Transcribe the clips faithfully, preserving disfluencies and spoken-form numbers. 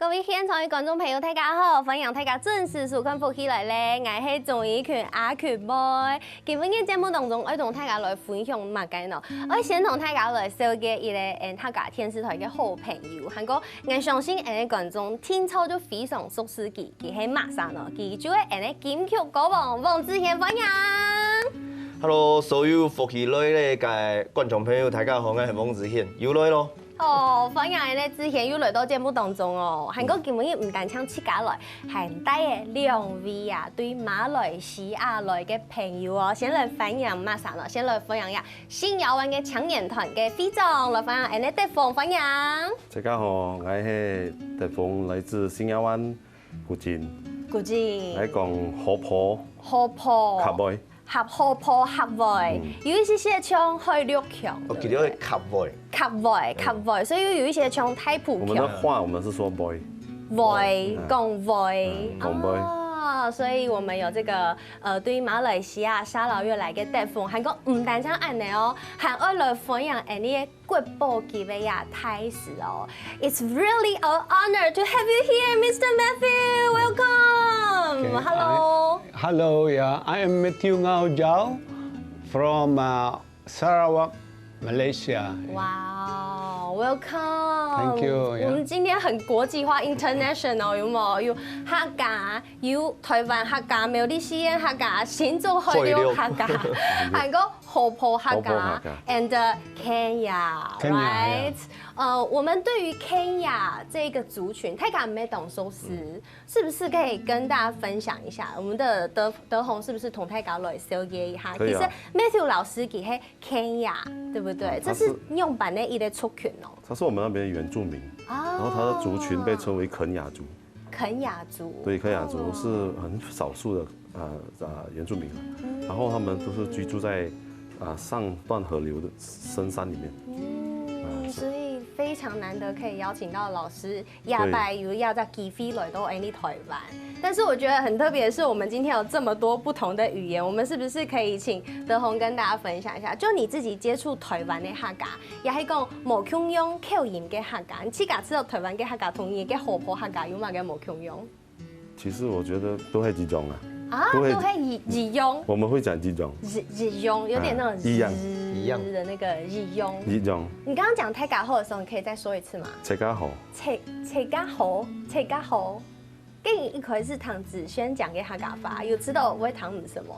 各位現場个觀眾朋友，大家好！歡迎大家準時收看《福氣來了》，𠊎係鍾怡群阿群妹。今晡日節目當中，愛同大家來分享麼个呢？愛先同大家來紹介一個𠊎客家電視台个好朋友，還過𠊎相信𠊎个觀眾定著就非常熟識佢，佢係麼儕呢？佢就係𠊎个金曲歌王黃子賢，歡迎！ Hello，所有福氣來了个觀眾朋友，大家好，𠊎係黃子賢，又來咯。哦，歡迎𠊎个子賢又來到節目當中哦。還過今晡日毋單淨自家來，還帶了兩位啊，對馬來西亞來个朋友哦。先來歡迎麼儕呢？先來歡迎呀，新亞灣个青年團个會長，來歡迎𠊎个德豐，歡迎。大家好，𠊎係德豐，來自新亞灣古晉。古晉。來講河婆。河婆。客話。 合河婆合會，有一些些像海陸腔，哦，佢哋係客話。客話，客話，所以又有一些像大埔腔。我們的話，我們是說會。會，講會。講會。哦，所以我們有這個呃，對馬來西亞砂勞越來个德豐，還過毋單淨恁呢哦，還愛來歡迎𠊎俚个國寶級个呀大使哦。It's really an honor to have you here, Mister Matthew. Welcome. Hello. Hello, yeah, I am Matthew Ngau Jao from uh, Sarawak, Malaysia. Wow, welcome. Thank you, yeah. 我們今天很國際化，international，有沒有？有客家，有台灣客家，苗栗縣客家，新竹海陸客家，還有河婆客家，and Kenya，right？呃，我們對於 Kenya 這個族群，大家毋係當熟識，是不是可以跟大家分享一下？我們的德德宏是不是同大家來紹介一下？可以啊。其實 Matthew 老師佢係 Kenya，對不對？這是仰般个一個族群哦。他是我們那邊的原住民，然後他的族群被稱為肯雅族。肯雅族。对，肯雅族是很少数的啊啊原住民，然后他们都是居住在啊上段河流的深山里面。嗯，所以非常難得可以邀請到老師，下擺有這隻機會來到𠊎俚台灣。但是我覺得很特別的是，我們今天有這麼多不同的語言，我們是不是可以請德宏跟大家分享一下？就你自己接觸台灣的客家，也係講無共樣口音个客家，你自家知道台灣个客家同你个河婆客家有麼个無共樣？其實我覺得都係一樣啊。啊，都會都係一一樣，我們會講一樣。一一樣，有點那種啊一樣日一樣的那個一樣。一樣。你剛剛講大家好的時候，你可以再說一次嗎？大家好。大大家好，大家好。跟你一開始聽子軒講个客家話，有知道我會聽什麼？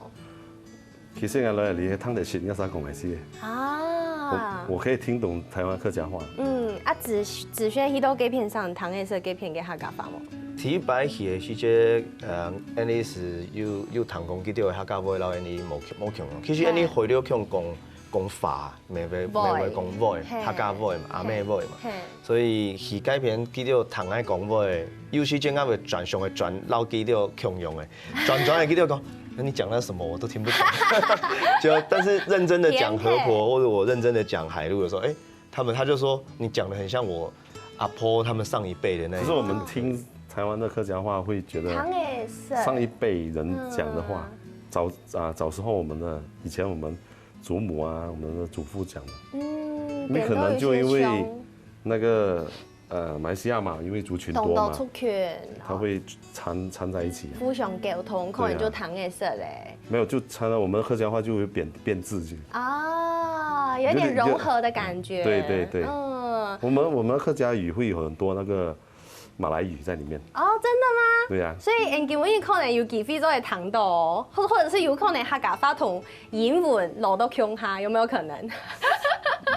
其實我來這裡聽得識，你係講麼个？啊我我可以聽懂台灣客家話。嗯，啊，子子軒去到該片上，聽个係該片个客家話無？第一擺去个時節，呃，𠊎俚係有有聽講幾條客家話，然後𠊎俚無無共樣。其實𠊎俚會了共講講法，無會無會講話，嘿客家話嘛，阿姆話嘛。嘿，所以去該片幾條聽个講話，有時間𠊎會轉想會轉到幾條共樣个，轉轉个幾條講，那你講那什麼我都聽不懂。就但是認真的講河婆，或者我認真的講海陸的時候，哎，他們他就說你講的很像我阿婆他們上一輩的那一種。可是我們聽台灣的客家話會覺得聽个係上一輩人講的話，嗯早啊早時候我們的以前我們祖母啊，我們的祖父講的，嗯，你可能就因為顛倒有些像那個呃馬來西亞嘛，因為族群多嘛，懂得出去，它會摻摻在一起啊。互相溝通，可能就聽个識嘞。沒有，就摻了我們的客家話就會變變質去。啊，有點融合的感覺。對對對嗯，我們我們的客家語會有很多那個馬來語在裡面。哦，真的嗎？對呀、所以，嗯，今晡日可能有機會就會聽到哦，或或者是有可能客家話同英文摎到共下，有沒有可能？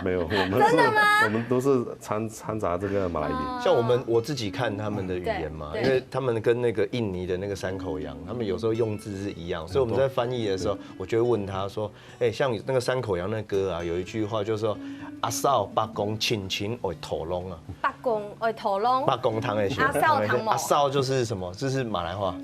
沒有，我們是，我們都是摻摻雜這個馬來語。像我們我自己看他們的語言嘛，對因為他們跟那個印尼的那個山口洋，他們有時候用字是一樣，所以我們在翻譯的時候，我就會問他說：“哎，像那個山口洋那歌啊，有一句話就是說，阿嫂伯公親親愛討論啊，伯公愛討論，伯公聽个時候，阿嫂聽無？阿嫂就是什麼？就是馬來話，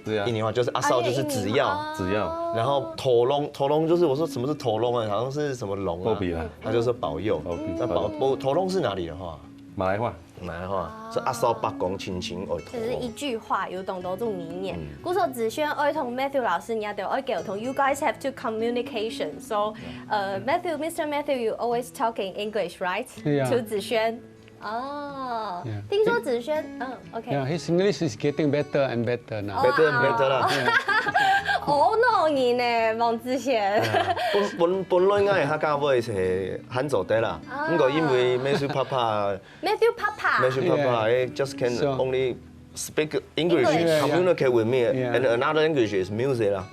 對啊印，尼話就是阿嫂就是只要。”只要然後討論，討論就是我說什麼是討論啊？好像是什麼龍啊？包庇啦。他就說保佑。保庇那保保討論是哪裡的話？馬來話。馬來話是阿嫂伯公親親愛討只是一論。句話有當多種語言。故所子軒愛同Matthew老師，你也都愛溝通。You guys have to communication. So, uh, Matthew, Mister Matthew, you always talk in English, right? Yeah. To 子軒.哦，Yeah. 听说子萱，嗯，OK。Yeah, his English is getting better and better now. Better and better 啦。哦，那你呢，王子贤？本本本来个客家話係還做得啦，不過因為Matthew Papa，Matthew Papa，Matthew Papa，哎，just can only speak English, communicate with me, and another language is music 啦。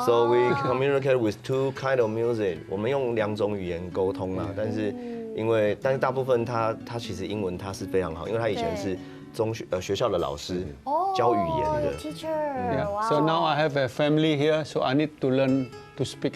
So we communicate with two kind of music，我们用两种语言沟通啦，但是因为，但是大部分他他其实英文他是非常好，因为他以前是中学呃学校的老师，教语言的。Teacher，Yeah. So now I have a family here, so I need to learn to speak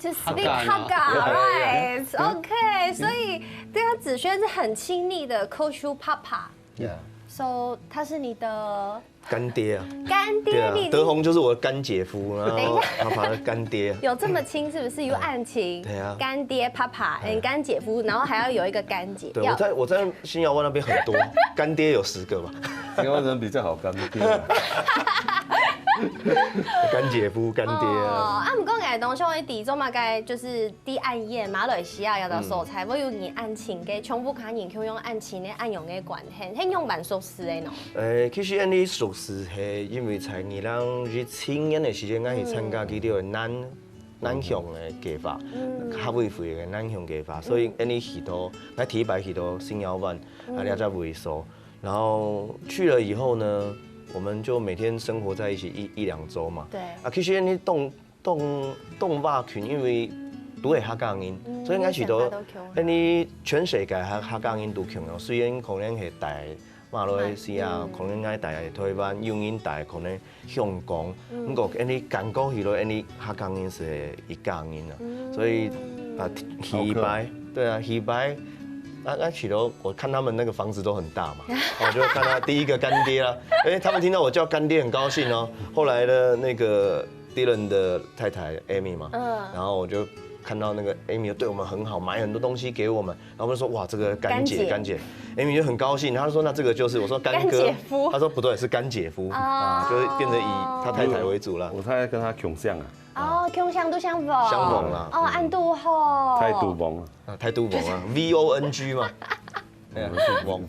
to speak Hakka, right? OK，所以对啊，子萱是很亲密的 Coach Papa。Yeah。So 他是你的干爹啊，干爹，对啊，德宏就是我的干姐夫，然后他把他干爹，有这么亲是不是？有案情，对啊，干爹 Papa，嗯，干姐夫，然后还要有一个干姐，对，我在我在新加坡那边很多干爹有十个吧，新加坡人比较好干爹，干姐夫、干爹啊，啊，毋过哎，东兄一底做嘛该就是第案件马来西亚有的所在，我有你案情个，全部看你共样案情个案用个关系，很用蛮熟悉的喏。呃，其实因为熟悉系，因为在二零一七年的时间，我去参加佢个个南南向个计划，客委会个南向计划，所以因为去到，我第一摆去到新加坡，啊，了解位所，然后去了以后呢，我们就每天生活在一起一一两周嘛。对。啊，其实因为动动动画群，因为都系客家人，所以应该是都，因为全世界客客家人都共样，虽然可能系大马来西亚，可能爱大台湾，有人大可能香港，不过因为感觉起来，因为客家人是一家人啊，所以啊，第一摆，对啊，第一摆。那那其实我看他们那个房子都很大嘛，我就看他第一个干爹啊，哎，他们听到我叫干爹很高兴哦。后来的那个 Dylan 的太太 Amy 嘛，嗯，然后我就看到那个 Amy 对我们很好，买很多东西给我们，然后我就说哇，这个干姐干姐，Amy 就很高兴，他说那这个就是，我说干哥，他说不对，是干姐夫啊，就是变成以他太太为主了。我太太跟他共相啊，哦，共相都相逢，相逢啦，哦，安度后，太度逢了，啊，太度逢啊，V O N G 嘛。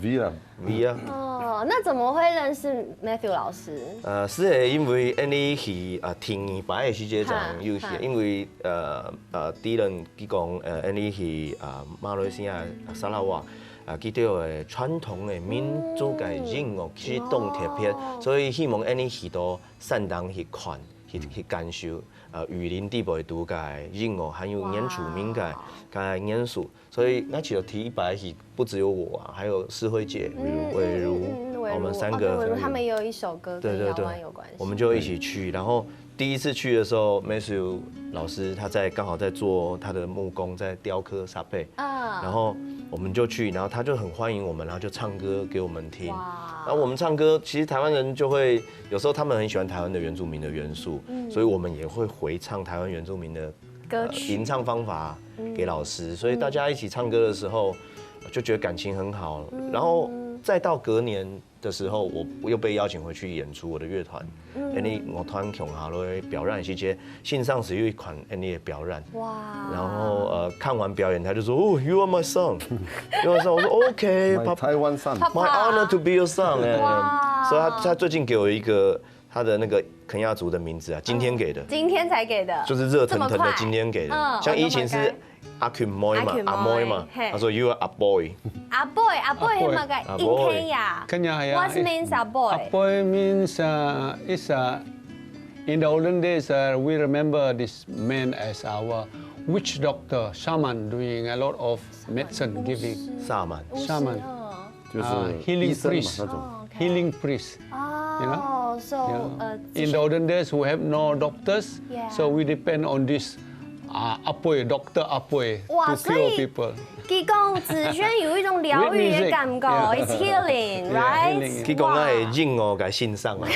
V 啊， V 啊。哦，那怎么会认识 Matthew 老师？呃，是因为因为去啊，第二摆个时间正有去，因为呃呃，Dylan佢讲呃，因为去啊马来西亚沙拉瓦啊，佢对个传统个民族个音乐去动特别，所以希望因为去到山顶去看，去去感受呃雨林地带个音乐，还有原住民个个元素。 所以那其实第一摆去不只有我啊，还有诗慧姐、伟如，我们三个，他们也有一首歌跟对对对，台湾有关系。我们就一起去。然后第一次去的时候，Matthew 老师他在刚好在做他的木工，在雕刻沙贝，啊，然后我们就去，然后他就很欢迎我们，然后就唱歌给我们听。然后我们唱歌，其实台湾人就会有时候他们很喜欢台湾的原住民的元素，所以我们也会回唱台湾原住民的歌曲吟唱方法给老师，所以大家一起唱歌的时候，就觉得感情很好。然后再到隔年的时候，我我又被邀请回去演出我的乐团，因为我团恐哈罗表演一些线上是有一款 Annie 的表演，哇，然后呃看完表演他就说哦 you are my son，you are my son，我说 OK， 台湾上，my honor to be your son，哎，所以他他最近给我一个他的那个肯亚族的名字啊，今天给的，今天才给的，就是热腾腾的今天给的，像以前是阿 Q 妹嘛，阿妹嘛，他说 you are a boy，阿 boy 阿 boy 是么个？in Kenya， Kenya what means a boy？ A boy means uh, is uh, in the olden days uh, we remember this man as our witch doctor, shaman, doing a lot of medicine giving. 萨满， shaman，就是 healing 医生嘛 priest 那种。 healing priest. 哦，so 呃， In the olden days, we have no doctors, Yeah. so we depend on this uh, 阿伯, doctor 阿伯 哇， to 所 cure 以 people. 给公子轩有一种疗愈的感觉，it's healing，right？佢讲个音乐个欣赏啊，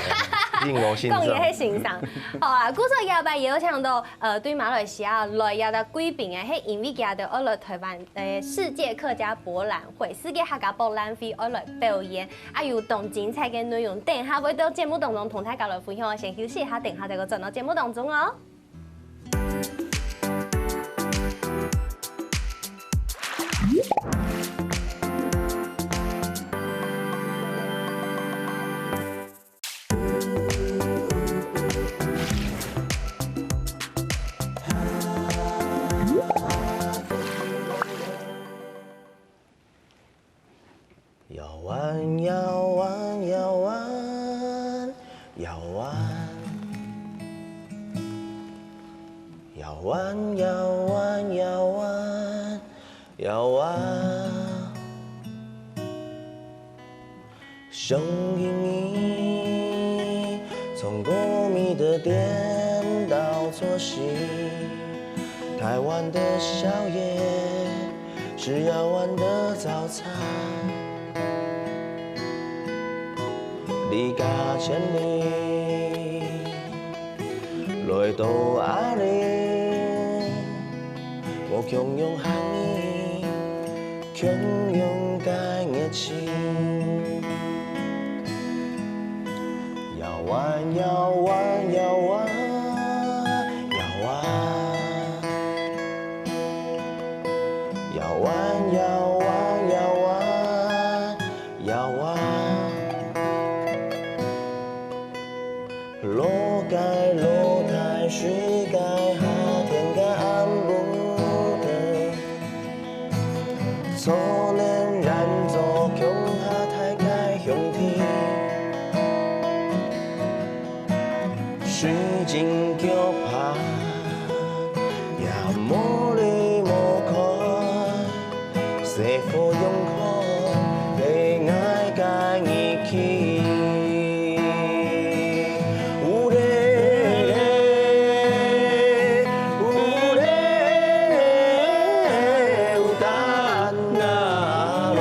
音乐欣赏讲也。很欣赏。好啊，故所下摆邀请到呃，对马来西亚来亚的贵宾啊，系因为佢哋爱来台湾呃世界客家博览会，世界客家博览会爱来表演，啊有当精彩个内容，等一下会到节目当中同大家来分享，先休息一下，等一下再过转到节目当中哦。弯，摇弯，摇弯，摇啊。想起你，从过敏的颠倒作息，台湾的宵夜是摇弯的早餐。离家千里， 来到阿里，我共样行你，共样个热情。摇啊，摇啊，摇啊，摇啊，摇啊，摇啊，摇啊，摇啊。 老街老台，水街下，天个暗晡个，少年人做共下大个兄弟。水晶脚帕，也无离无开。 西湖阳光，陪𠊎个日期。乌咧咧，乌咧咧，有担那咯。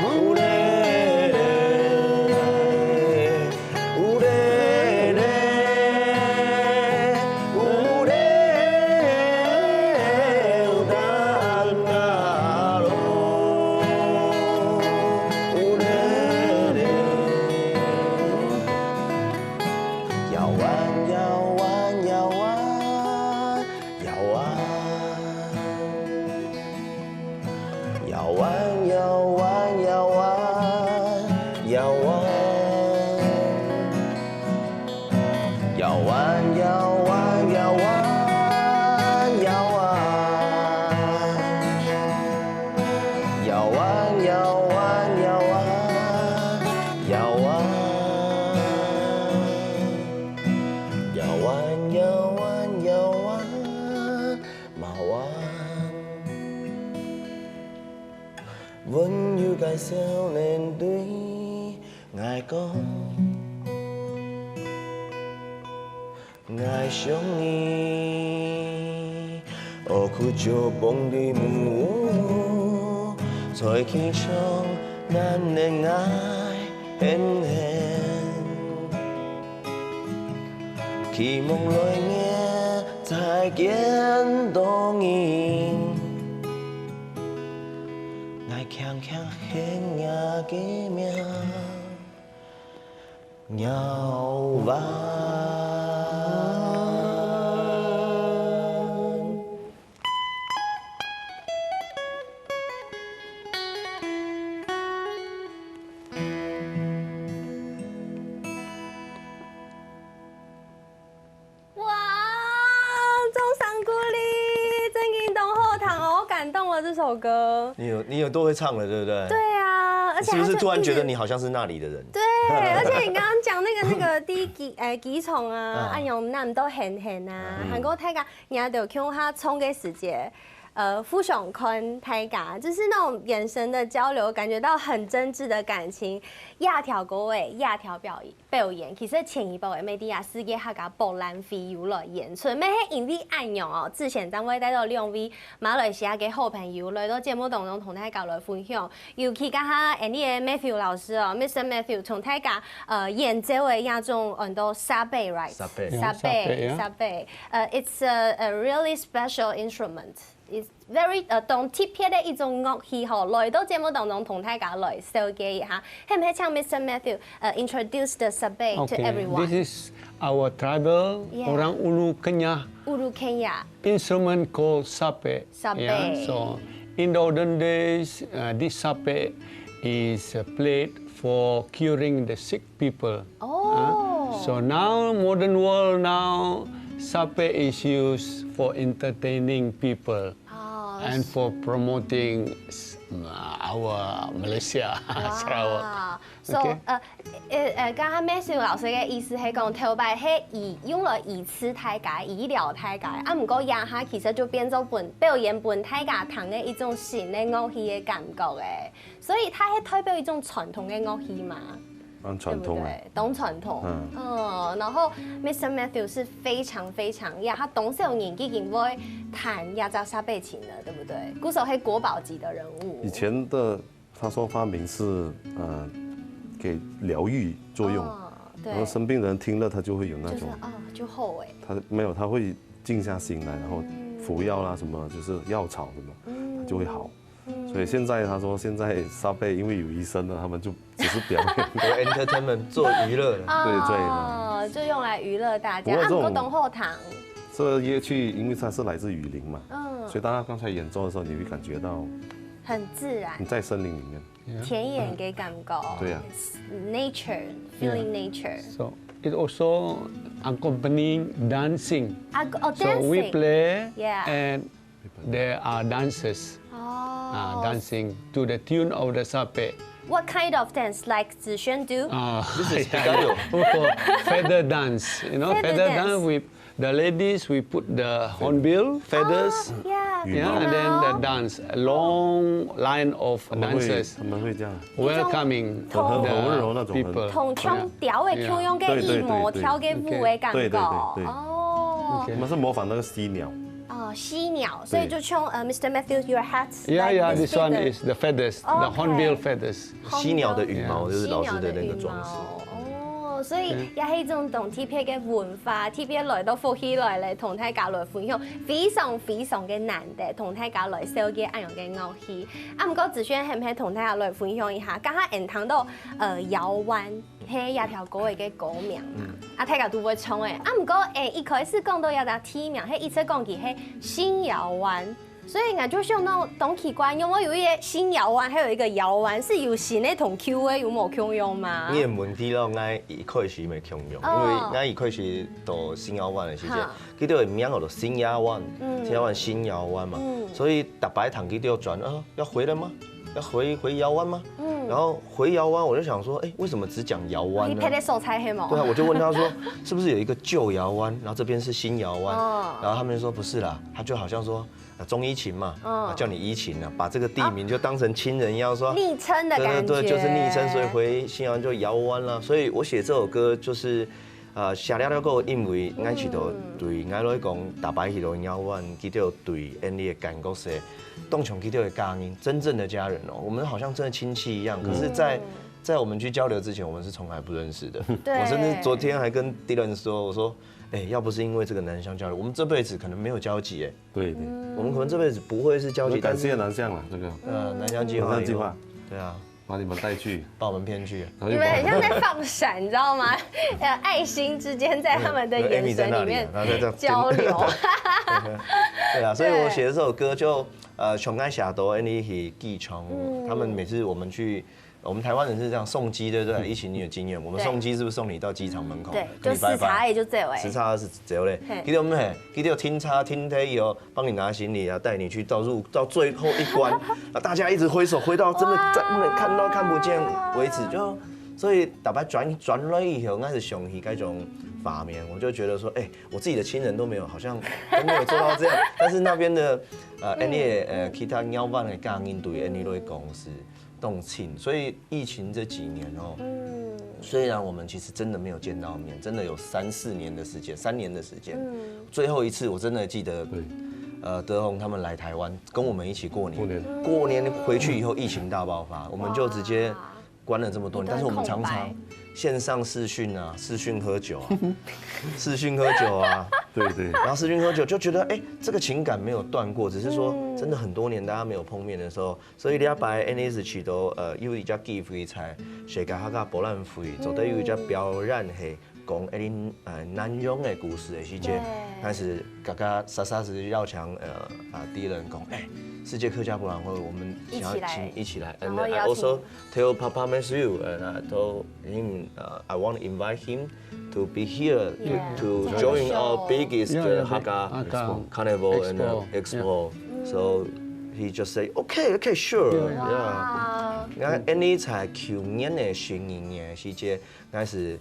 乌咧咧。 乌咧咧，乌咧咧，有担那咯。乌咧咧，摇啊，摇啊，摇啊，摇啊。 摇啊，摇啊，摇啊，摇啊。摇啊，摇啊，摇啊，摇啊。摇啊，摇啊，摇啊，摇啊。摇啊，摇啊，摇啊。 马湾。温柔个少年对𠊎讲，𠊎想你，哦，苦酒崩的木屋，在机场难得𠊎很很。 希望來年再見到你，𠊎輕輕喊若个名，搖灣。 哇，中山故里，真的當好聽哦，我感動了這首歌。你有你有多會唱了，對不對？對啊，而且你是不是突然覺得你好像是那裡的人？對，而且你剛剛講那個那個第一機哎機場啊，嗯。哎喲，那都很很啊，嗯。還有大家，你還有共下唱个時節，呃，互相看大家，就是那種眼神的交流，感覺到很真摯的感情。這條歌誒，這條表演。 表演，其實前一擺个Media世界客家博覽會有來演出，乜係因為恁樣哦，志賢正會帶到兩位馬來西亞个好朋友來到節目當中同大家來分享。尤其這下，𠊎等个Matthew老師哦，Mister Matthew同大家呃演奏个這種安到Sape，right？Sape。Yeah，Sape，Sape，yeah。Sape，呃，it's a a really special instrument。 It's very呃，當特別个一種樂器吼，來到節目當中同大家來紹介一下，係毋係請Mister Matthew呃introduce the Sape to everyone？Okay, this is our tribal, yeah. Orang Ulu Kenya. Ulu Kenya. Instrument called Sape. Sape. Yeah, so in the olden days, uh, this Sape is uh, played for curing the sick people. Oh. Uh, so now, modern world now, Sape is used for entertaining people. Oh, and for promoting s- our Malaysia, Sarawak. Wow. So，OK。呃，呃，呃，剛剛 Matthew 老師个意思係講，頭擺係醫，用來醫治大家，醫療大家，啊，毋過這下其實就變做分，表演分大家聽个一種新个樂器个感覺誒。所以佢係代表一種傳統个樂器嘛，蠻傳統个。對不對？當傳統。嗯。嗯，然後 Mister Matthew 是非常非常呀，他當少年已經會彈這隻沙貝琴了，對不對？故所係國寶級的人物。以前的他說發明是呃给療愈作用，哦，對。然后生病的人听了他就会有那种，就是哦，就好哎。他没有，他会静下心来，然后服药啦什么，就是药草什么，他就会好。所以现在他说，现在沙贝因为有医生了，他们就只是表演。有 entertainment 做娱乐的。对对哦，就用来娱乐大家。不过这种啊，毋過當好聽，这乐器因为它是来自雨林嘛，嗯，所以当他刚才演奏的时候，你会感觉到很自然你，在森林里面。田園个感覺。对呀。 Nature，feeling nature。 So it also accompanying dancing. 啊，哦 So we ，dancing。 play Yeah. and there are dances, uh, 哦。 dancing to the tune of the sape. What kind of dance like 子萱 do? Uh, This is Picado. Feather dance, you know, Feather feather dance. Dance with the ladies, we put the hornbill feathers. Yeah. Yeah, and then the dance, a long line of 他们会 dancers 他们会这样， welcoming 很很 the 很温柔那种，很 people. 同像鳥仔共樣个羽毛跳个舞个感覺。对对对对对哦。他们是模仿那个犀鸟。哦，犀鳥，所以就像呃，Mister Matthew，your hat。 Yeah, yeah, this one is the feathers, the Okay. hornbill feathers. 犀鸟的羽毛就是老师的那个装饰。犀鳥的羽毛。哦，所以也係一種當特別个文化，特別來到福氣來咧，同大家來分享，非常非常个難得，同大家來紹介恁樣个樂器。啊，毋過子萱係毋係同大家來分享一下？剛剛俺談到呃搖灣，係這條歌个歌名嘛，啊，大家都會唱誒。啊，毋過誒，一開始講到這條地名，係一直講佢係新搖灣。 所以我就想到當奇怪，因為有一個新搖灣，還有一個搖灣，是有新个同舊个有無共樣嗎？你个問題咯，𠊎一開始無共樣，哦。因為𠊎一開始到新搖灣个時節哈，佢就名叫做新搖灣，嗯。新搖灣新搖灣嘛，嗯。所以逐擺聽佢就轉啊，要回了嗎？要回回搖灣嗎？嗯。然後回搖灣，我就想說，哎，為什麼只講搖灣呢？你別个所在係無？對啊，我就問他說，是不是有一個舊搖灣，然後這邊是新搖灣？哦。然後他們就說不是啦，他就好像說，啊，鍾一琴嘛，嗯。啊，叫你一琴啊，把這個地名就當成親人一樣說。昵稱的感覺。對對對，就是昵稱，所以回新搖灣就搖灣啦。所以我寫這首歌就是，呃，寫了那個，因為𠊎知道對𠊎來講，逐擺去到搖灣，佢就對𠊎个感覺係，當像佢就个家人，真正的家人哦，我們好像真的親戚一樣。可是在，在我們去交流之前，我們是從來不認識的。對。我甚至昨天還跟 Dylan 說，我說，哎，要不是因為這個南鄉交流，我們這輩子可能沒有交集哎。对对，我們可能這輩子不會是交集，我感謝但是南向了，这个呃，南鄉計劃，南向計劃，對啊，把你们带去，把我們騙去。然后就你们很像在放閃，你知道吗？呃，愛心之間在他們的眼神裡面然後再這樣交流。對啊，所以我寫這首歌就呃，從該寫到 Andy 去機場，他們每次我們去，我們台灣人是這樣送機，對不對？疫情你有經驗，我們送機是不是送你到機場門口，對，跟你拜拜？就視察也就這位。視察是這位，嘿。佢就咩，佢就停車停車以後，幫你拿行李啊，帶你去到入到最後一關，啊，大家一直揮手，揮到真的在不能看到看不見為止，就所以逐擺轉轉來以後，那是想起該種畫面，我就覺得說，哎，我自己的親人都沒有，好像都沒有做到這樣，但是那邊的呃，Andy 呃，其他搖灣的家人對Andy來講是當親，所以疫情這幾年哦，雖然我們其實真的沒有見到面，真的有三四年的時間，三年的時間，最後一次我真的記得，呃，德宏他們來台灣跟我們一起過年，過年過年回去以後疫情大爆發，我們就直接關了這麼多年，但是我們常常線上視訊啊，視訊喝酒啊，視訊喝酒啊，对对，然後視訊喝酒就覺得，哎，這個情感沒有斷過，只是說真的很多年大家沒有碰面的時候，所以禮拜Andy去到呃，有一隻機會在世界客家博覽會，做得有一隻表演係講一啲呃南洋的故事的時間，但是剛剛莎莎是邀請呃啊敵人講，哎，世界客家博覽會，我們想要請一起來，然後 and 邀請 also tell Papa Matthew and I told him uh, I want to invite him to be here to, Yeah. to To join show. our biggest Yeah, uh, yeah, Hakka Hakka carnival and uh, Expo. Expo. So he just said, okay, okay, sure. Yeah. 哇，該恁呢在舊年个十二月个時節，該係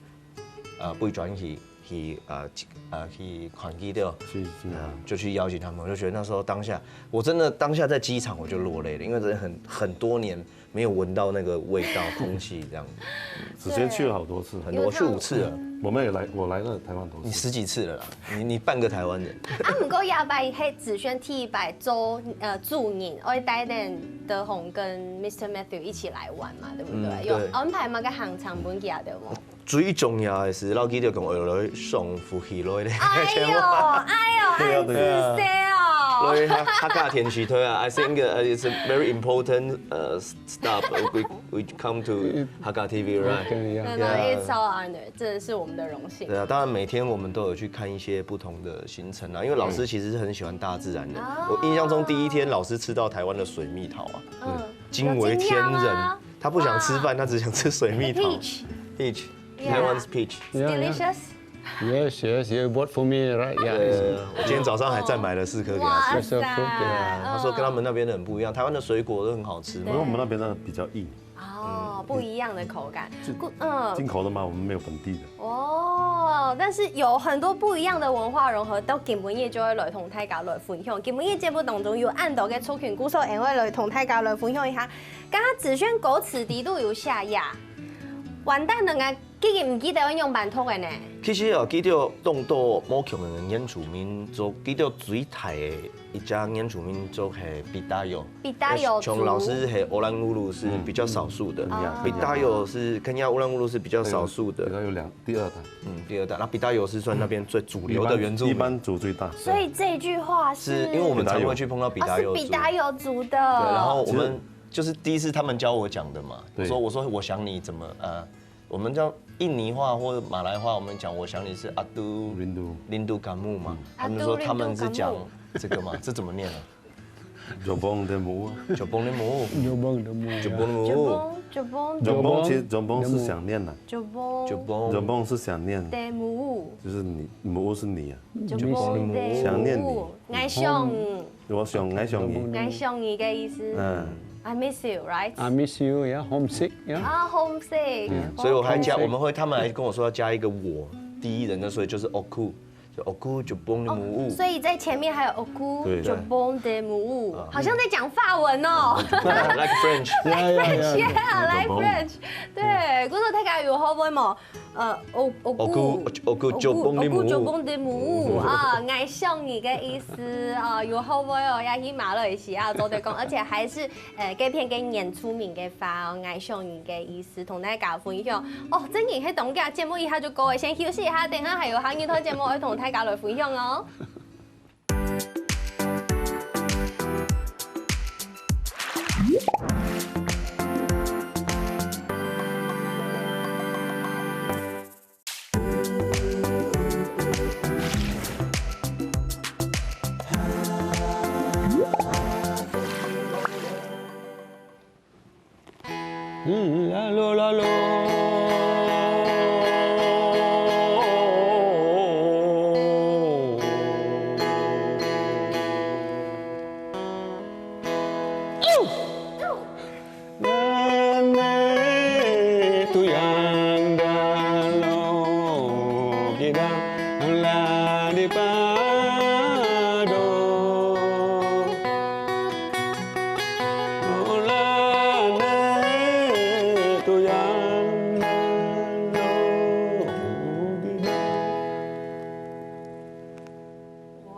呃，飛轉去去呃呃去看佢兜，是是。呃，就去邀請他們。我就覺得那時候當下，我真的當下在機場我就落淚了，因為真的很很多年沒有聞到那個味道，空氣這樣子。子軒去了好多次，很多，我去五次了。我們也來，我來了台灣多次。你十幾次了啦，你你半個台灣人。啊，毋過這擺係子軒第一擺做呃主人，愛帶等德宏跟Mister Matthew一起來玩嘛，對不對？嗯對。有安排麼个行程分佢兜無？最重要的是，老記得講，我來上福氣來的。哎呦，哎呦，恁仔細哦。所以客家電視台啊，I think uh, it's a very important uh, stop. We we come to Hakka T V, right? Okay, yeah. No, no, it's our honor，真的是我們的榮幸。對啊，當然每天我們都有去看一些不同的行程啊，因為老師其實是很喜歡大自然的。哦我印象中第一天老師吃到台灣的水蜜桃啊，嗯，驚為天人有驚訝嗎。他不想吃飯，他只想吃水蜜桃。 Peach， Peach， Yeah. 台灣是 peach。 Yeah, yeah. Delicious。 Yes, yes, you bought for me, right? Yeah. 对，我今天早上还再买了四颗给他吃。哇塞，是啊，fruit，对啊他说跟他们那边的很不一样，台湾的水果都很好吃嘛。因为我们那边的比较硬，哦，不一样的口感。是故嗯，进口的嘛，我们没有本地的。哦，但是有很多不一样的文化融合，到今晡日就會來同大家來分享。今晡日節目當中有恁多个族群故事，會來同大家來分享一下。剛剛子軒歌詞底肚有寫呀，完蛋了啊！既然毋記得愛仰般讀个呢？其实哦，佢就當多無共个原住民族，佢就最大个一家原住民族系Bitayo。Bitayo族像老师系Olan Ulu是比较少数的嗯，Bitayo是肯亚Olan Ulu是比较少数的。比较有两第二代，嗯，第二代，那Bitayo是算那边最主流的原住民。一般族最大。所以这句话是是因为我们常会去碰到哦是Bitayo族。Bitayo族的，对，然后我们就是第一次他们教我讲的嘛，我对说我说我想你怎么呃，我们叫印尼话或者马来话，我们讲我想你是Atu Rindu Rindu Kamu 嘛，他们说他们是讲这个嘛，这怎么念啊 Jobong demu。 ？Jobong demu， Jobong demu。 Jobong demu。 Jobong Jobong Jobong 其实 Jobong 是想念呐， Jobong Jobong。 Jobong 是想念， demu，就是你，demu 是你啊， Jobong demu，想念你，𠊎想你，我想，我想你， 𠊎想你个意思。嗯， I miss you, right? I miss you, yeah, homesick, yeah. 啊，homesick。所以我还加，哦我们会，他们还跟我说要加一个我第一人称，所以就是Oku，就Oku Jobong demu。所以在前面还有Oku 对 Jobong demu，好像在讲法文哦。 Like French。 Yeah, yeah, yeah. Yeah, like Jobong French。对，故所大家有學會無？呃，O Oku Oku Jobong Oku demu。 Jobong demu啊，𠊎想你个意思啊，有學會哦，也去馬來西亞做得講，而且還是呃該片个原住民个話哦，𠊎想你个意思，同大家分享。哦，真个係當遽節目一下就過了，先休息一下，等下還有下一段節目會同大家來分享哦。 哇，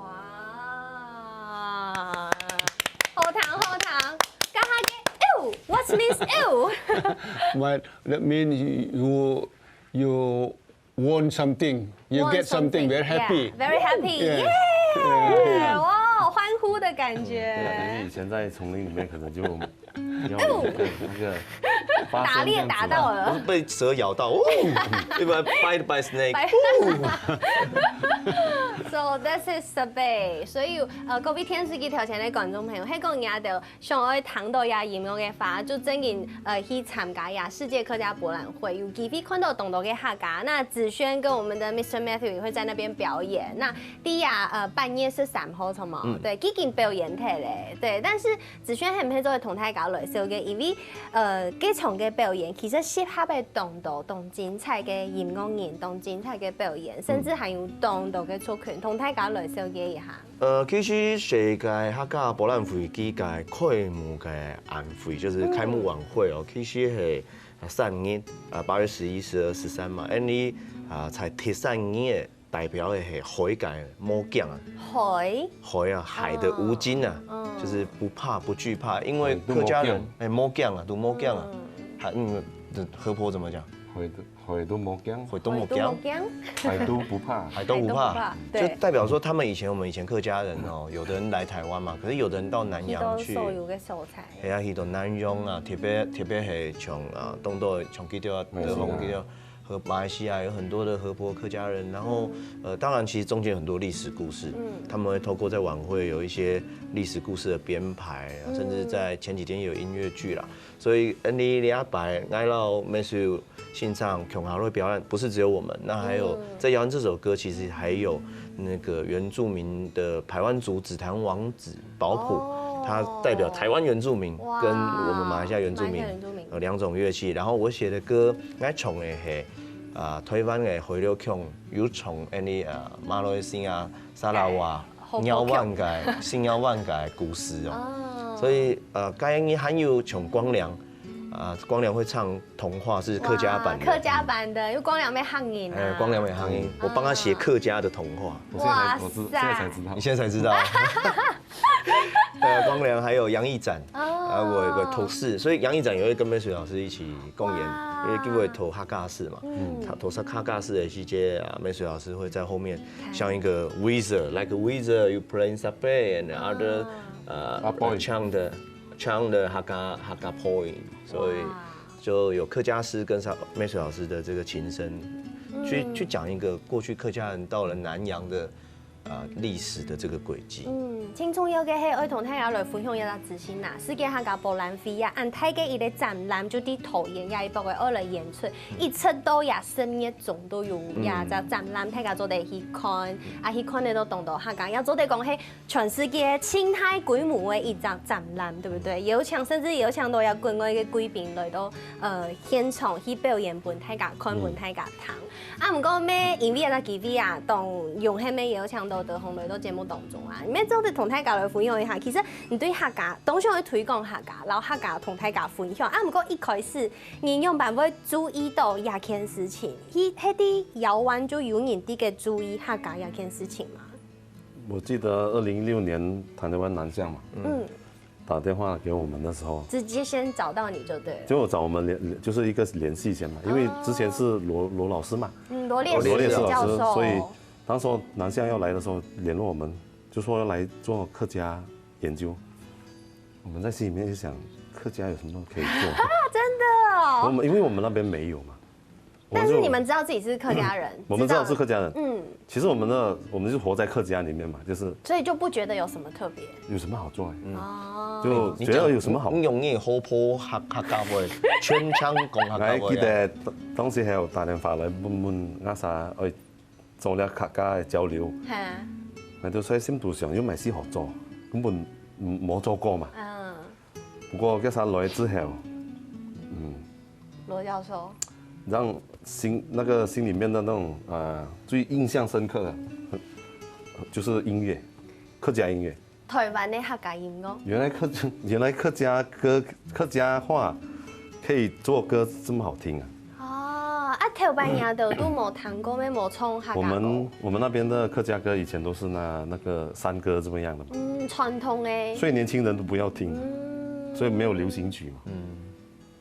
好聽好聽，剛剛个 ew，what means ew？ But that means you you won something, you get something, very happy. Yeah, very happy. Yeah. Yeah，哇，歡呼的感覺。因为以前在叢林里面可能就要那个发生打猎打到了不是。被蛇咬到，哦，一般 bite by snake。So this is the Bay。所以，呃，各位電視機頭前个觀眾朋友，係講你兜想愛聽到這音樂个話，就正經，呃，去參加這世界客家博覽會，有機會看到當多个客家。那子軒跟我們的Mister Matthew也會在那邊表演。那第二，呃，八月十三號，什麼？嗯對，已經表演忒咧。對，但是子軒係毋係做得同大家來紹介？因為，呃，這場个表演其實集合了當多當精彩个音樂人，當精彩个表演，甚至還有當多个族群，同大家來紹介一下。呃，其實世界客家博覽會佢个開幕个晚會，就是開幕晚會哦，其實係三日，啊，八月十一、十二、十三嘛，恁呢啊，在第三日代表个係海界無驚啊，海，海啊，海的無驚啊，嗯就是不怕不懼怕，因為客家人哎無驚啊，都無驚啊，嗯還嗯，河婆怎麼講？海都海都無驚，海都無驚海都無，驚，海都不怕。海都不怕。海都不怕，就對，代表說他們以前我們以前客家人哦，有的人來台灣嘛，可是有的人到南洋去去到所有个所在。係啊，去到南洋啊，特別特別係像啊，當多像去到德宏，馬來西亞去到和馬來西亞有很多的河婆客家人，然後呃，當然其實中間有很多歷史故事，他們會透過在晚會有一些歷史故事的編排啊，甚至在前幾天也有音樂劇啦。所以恁呢這一擺，𠊎摎Matthew先生共下來表演，不是只有我們，那還有在搖籃這首歌，其實還有那個原住民的排灣族紫檀王子保普，哦他代表台灣原住民哇跟我們馬來西亞原住民馬來西亞原住民呃兩種樂器，然後我寫的歌，𠊎唱的係啊台灣的海陸腔，有唱恁呢啊馬來西亞、砂拉越、哎爪哇个、西爪哇个故事哦。哦所以呃，該你還有像光良啊，光良會唱童話是客家版的，哇客家版的，因為光良愛嚇人啊。哎，光良也嚇人，我幫他寫客家的童話。我現在才我知現在才知道你。現在才知道。呃，光良還有楊一展，哦啊，我我同事，所以楊一展也會跟Matthew老師一起共演，哇因為佢會讀客家詩嘛，嗯他讀客家詩的時節啊，Matthew老師會在後面像一個wizard，like a wizard，you playing Sape and other 呃 Apoy 唱的唱的客家客家 poem，所以哇就有客家詩跟上Matthew老師的這個琴聲，去去講一個過去客家人到了南洋的啊歷史的這個軌跡。嗯，盡重要个係愛同大家來分享一下資訊啦。世界客家博覽會啊，恁大个一個展覽就在桃園這一百个愛來演出，一直到也十月中都有這隻展覽，大家做得去看，啊去看得到當多客家，也做得講係全世界盡大規模个一隻展覽，對不對？有請甚至有請到也國外个貴賓來到呃現場去表演分大家看，分大家聽。啊，毋過咩，因為這個機會啊，當榮幸咩邀請到德宏來到節目當中啊，你咩做得同大家來分享一下，其實你對客家當想愛推廣客家，然後客家同大家分享啊。毋過一開始你仰般會注意到這件事情？係係在搖籃就有人在該注意客家這件事情嗎？我記得二零一六年台灣南向嘛，嗯，打電話給我們的時候，直接先找到你就對了。就找我們聯就是一個聯繫先嘛，因為之前是羅羅老師嘛，嗯，羅烈羅烈士士教授，所以當時候南向要來的時候聯絡我們，就說要來做客家研究。我們在心裡面就想，客家有什麼可以做？啊，真的哦。我們因為我們那邊沒有嘛，我就但是你們知道自己是客家人，我們知道是客家人，嗯，其實我們的我們就活在客家裡面嘛，就是所以就不覺得有什麼特別有什麼好做的？哦。就覺得有什麼好你用你好好客客家話，全腔講客家話啊。還記得當時還有打電話來問問阿啥，哎，做了客家的交流，哈，那就在心肚想有麼个好做，根本嗯沒做過嘛。嗯，不過該啥來之後，羅教授，讓心那個心裡面的那種啊、呃最印象深刻的，就是音樂，客家音樂。台灣的客家音樂，原來客原來客家歌客家話可以做歌這麼好聽啊！哦，啊，頭擺你都都無聽過，也無唱客家歌。我們我們那邊的客家歌以前都是那那個山歌這麼樣的嘛，嗯，傳統的。所以年輕人都不要聽，嗯，所以沒有流行曲嘛。嗯，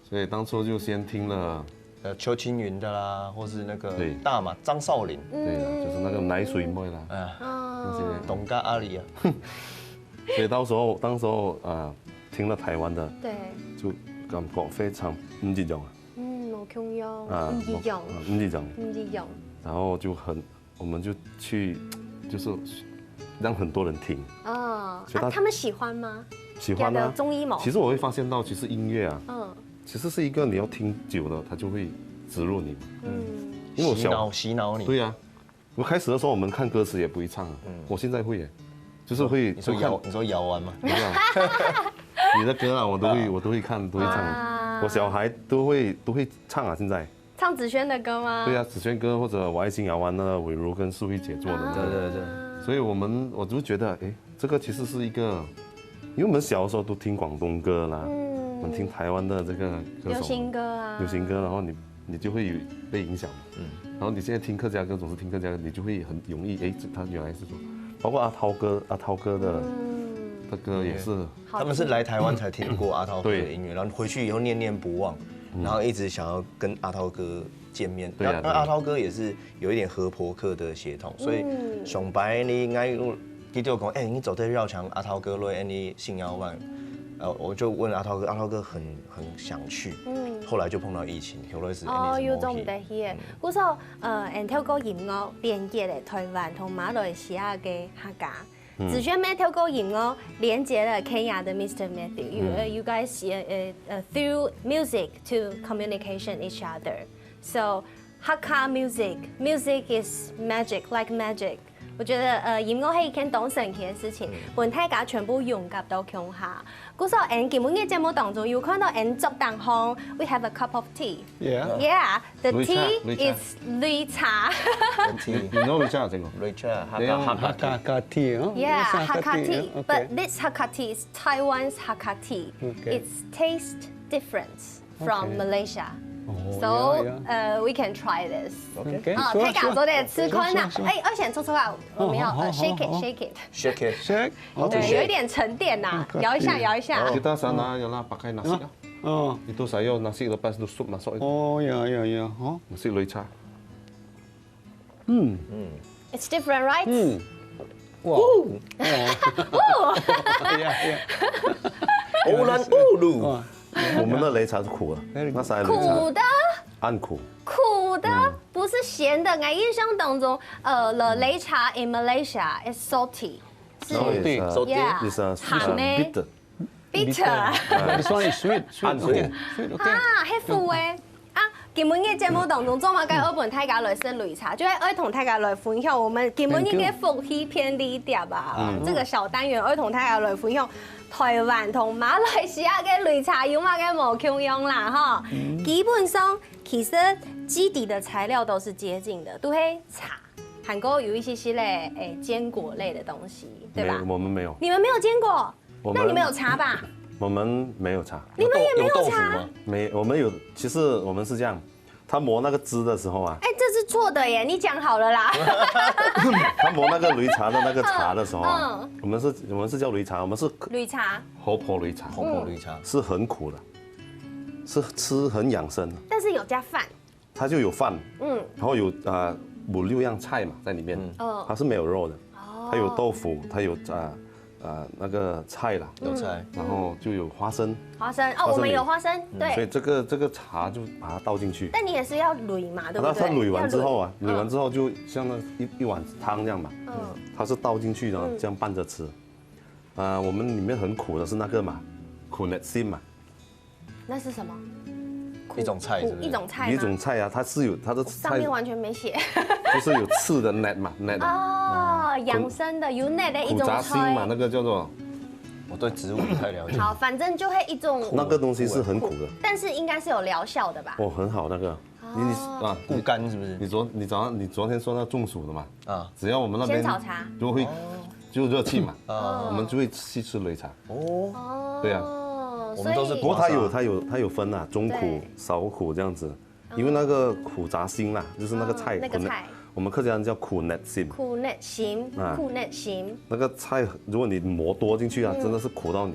所以當初就先聽了，呃，邱清雲的啦，或是那個對大馬張少玲，對啊，就是那個奶水妹啦，啊，哦，那些董嘎阿里啊，所以到時候當時候啊、聽了台灣的，對，就感覺非常毋一樣啊。嗯，無共樣，啊，毋一樣，啊，毋一樣。毋一樣。然後就很我们就去，就是让很多人听。哦，所以他啊，他们喜欢吗？喜欢啊。中意吗？其实我会发现到，其实音乐啊，嗯，其实是一个你要听久了，它就会植入你嘛。嗯，因为我小洗脑洗脑你。对呀，我开始的时候我们看歌词也不会唱啊，嗯，我现在会耶，就是会你说会看摇你说摇完吗？没有啊，你的歌啊，我都会我都会看都会唱，我小孩都会都会唱啊，现在。唱子萱的歌吗？对啊，子萱歌或者我爱新摇完的伟如跟素慧姐做的那个，对对对，所以我们我就觉得，哎，这个其实是一个，因为我们小的时候都听广东歌啦，嗯，我们听台湾的这个歌手，流行歌啊，流行歌，然后你你就会有被影响嘛，嗯，然后你现在听客家歌，总是听客家歌，你就会很容易，哎，这他原来是说，包括阿涛哥，阿涛哥的，嗯，的歌也是，他们是来台湾才听过阿涛哥的音乐，然后回去以后念念不忘，然后一直想要跟阿涛哥见面。对啊，然后那阿涛哥也是有一点河伯克的血统，所以上擺你應該有佢就講，哎，你做得邀請阿涛哥來，哎，你新搖完。呃，我就问阿涛哥，阿涛哥很很想去，嗯，后来就碰到疫情，後來是哦，又做毋得去。故所，呃，𠊎透過音樂連接了台灣同馬來西亞个客家。子萱也透過音樂連接了 Kenya 的 Mister Matthew。You, uh, you guys, uh, uh, through music to communication each other. So Hakka music, music is magic, like magic. 我觉得呃，音乐是一件当神奇的事情，分大家全部融合到共下。故所，俺今晡日节目当中有看到俺桌顶上，we have a cup of tea. Yeah. Yeah, the tea is 擂茶。You know 擂茶係麼个？擂茶，Hakka, Hakka tea. Yeah, Hakka tea. But this Hakka tea is Taiwan's Hakka tea. It's taste different from Malaysia. So, uh, we can try this. OK，啊，大家做得試看呐。哎，而且做出来，我们要呃 shake it, shake it。 Shake it. Shake. 对，有一点沉淀呐，摇一下，摇一下。 Kita sana ialah pakai nasi lah. Oh. Itu saya nasi lepas itu sup masuk itu. Oh, ya, ya, ya. Nasi 擂茶. Hmm. It's different, right? Hmm. Wow. Yeah, yeah. 我们的擂茶是苦的，那啥擂茶？苦的？暗苦。苦的，不是咸的。我印象当中，呃，the 擂茶 in Malaysia is salty，是 salty. Salty. Yeah. It's a sweet, 鹹的。 Bitter. Bitter. This one is sweet, sweet. 暗苦。 Sweet, okay. 啊，係苦的。啊，今晡日节目当中，做么个愛分大家來食擂茶，就係愛同大家來分享。我们今晡日个福氣便利貼啊，这个小单元愛同大家來分享台湾同马来西亚个擂茶有么个無共樣啦，哈。基本上，其实基底的材料都是接近的，都係茶。还有有一些些嘞，诶，坚果类的东西，对吧？没有，我们没有。你们没有坚果？ 那你们有茶吧？我们没有茶。你们也没有茶？没，我们有，其实我们是这样，他磨那个汁的时候啊，哎，这是错的耶，你讲好了啦。他磨那个擂茶的那个茶的时候啊，我们是，我们是叫擂茶，我们是擂茶，河伯擂茶，河伯擂茶是很苦的，是吃很养生的。但是有加饭。 它就有饭，嗯，然后有啊五六样菜嘛在里面，嗯，它是没有肉的，它有豆腐，它有啊啊那个菜啦，有菜，然后就有花生，花生哦，我们有花生，对，所以这个这个茶就把它倒进去，但你也是要擂嘛，对不对？那它擂完之后啊，擂完之后就像那一一碗汤这样嘛，嗯，它是倒进去然后这样拌着吃，啊，我们里面很苦的是那个嘛，苦 net sim 嘛。 那是什么？一种菜是不是？一种菜吗？一种菜啊，它是有它的菜上面完全没写。就是有刺的 net 嘛，net 啊。哦，养生的有 net 的一种菜。苦炸心嘛，那个叫做。我对植物不太了解。好，反正就会一种那个东西是很苦的。但是应该是有疗效的吧？哦，很好那个，你你啊，固肝是不是？你昨你早上你昨天说那中暑的嘛，啊，只要我们那边先炒茶，就会就热气嘛，啊，我们就会去吃擂茶。 哦，对啊，哦，我们都是所以不过它有它有它有分啊，中苦、少苦这样子，因为那个苦炸心啦，就是那个菜，那个菜，我们客家人叫苦 net sim，苦 net sim，苦 net sim，那个菜如果你磨多进去啊，真的是苦到你，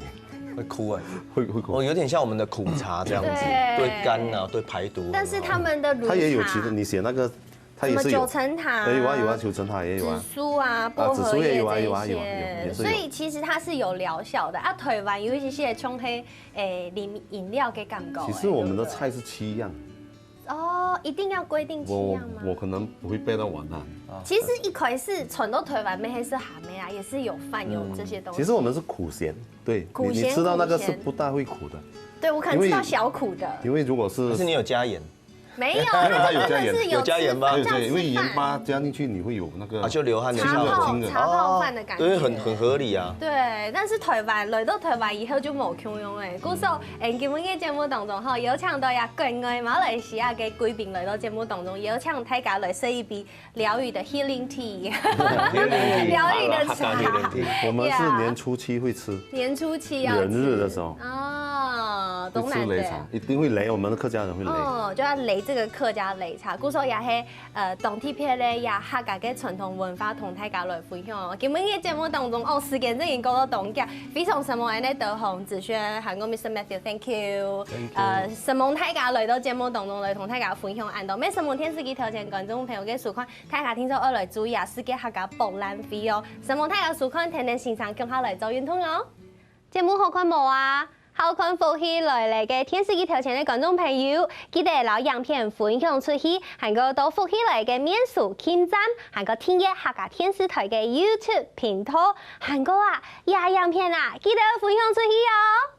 会哭哎，会会哭，哦，有点像我们的苦茶这样子，对肝啊，对排毒，但是他们的擂茶，它也有其实你写那个 它也是有。什么九层塔啊，有啊有啊，九层塔也有啊。紫苏啊，啊，紫苏也有啊，薄荷叶这一些，有啊有啊有啊，也是有。所以其实它是有疗效的啊。台湾有一些些冲黑，诶，啉饮料给感觉。其实我们的菜是七样，哦，一定要规定七我样吗？我可能不会背到完啊。其实一开始传到台湾，没还是还没啊，也是有饭有这些东西。其实我们是苦咸，对，苦咸你你吃到那个是苦咸不大会苦的，对我可能吃到小苦的，因为如果是可是你有加盐没有，那个还有加真的是对对对，有吃饭因为盐这样吃饭巴加进去，你会有那个啊，就流汗的茶泡效果。清的茶泡饭的感觉，对，很很合理啊。对，但是台湾来到台湾以后就无共样哎。故所，哎，今日个节目当中吼，邀请到呀国外马来西亚个贵宾来到节目当中，邀请大家来食一杯疗愈的 healing tea，疗愈的茶。客家 healing tea。我们是 Yeah 年初七会吃，年初七要元日的时候哦，会懂难的。吃擂茶，一定会擂，我们的客家人会擂。哦，就要擂这个客家擂茶，故所也系呃，当特别咧，也客家个传统文化同大家来分享哦。今日个节目当中，哦，时间真已经过到当赶，非常承蒙俺个导航子轩，还有 Mister Matthew，thank you。呃，承蒙大家来到节目当中来同大家分享恁多，也承蒙电视机头前观众朋友个收看，大家听说要来注意啊，世界客家博览会哦，承蒙大家收看，天天先生共下来做运动哦。节目好看无啊？好看福氣來了个電視機頭前个觀眾朋友，記得摎影片分享出去，還過到福氣來个面書、撳讚，還過訂閱客家電視台个YouTube頻道，還過啊，這影片啊，記得分享出去哦。